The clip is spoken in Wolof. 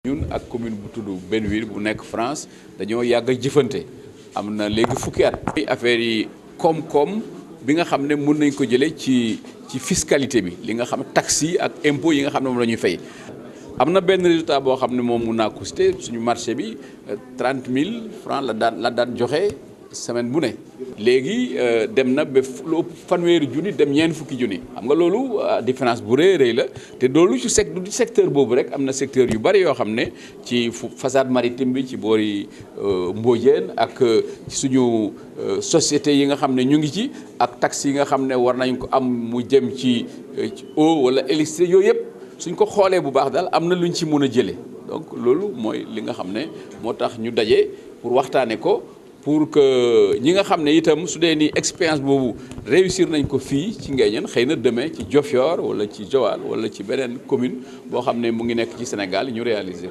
ñun ak commune bu tudd Benneville bu nekk France dañoo yàgg a jëfante am na léegi fukki at. affaire yi koom-koom bi nga xam ne mun nañ ko jëlee ci fiscalité bi li nga xam taxes yi ak impôts yi nga xam ne moom la ñuy fay. am na benn résultat boo xam ne moom mun naa ko citer suñu marché bi 30 000 francs la daan joxe semaine bu ne. léegi dem na ba lu ëpp fanweeri junni dem ñeent fukki junni xam nga loolu différence bu rëy rëy la te loolu ci secteur boobu rek am na secteur yu bari yoo xam ne ci façade maritime bi ci boori Mbodiène ak ci suñu société yi nga xam ne ñu ngi ci ak taxes yi nga xam ne war nañ ko am mu jëm ci eau wala électricité yooyu yëpp suñ ko xoolee bu baax daal am na luñ ci mën a jëlee donc loolu mooy li nga xam ne moo tax ñu daje pour waxtaane ko. pour que ñi nga xam ne itam su dee ni expérience boobu réussir nañ ko fii ci Nguéniène xëy na demain ci Diofior wala ci Joal wala ci beneen commune boo xam ne mu ngi nekk ci Sénégal ñu réaliser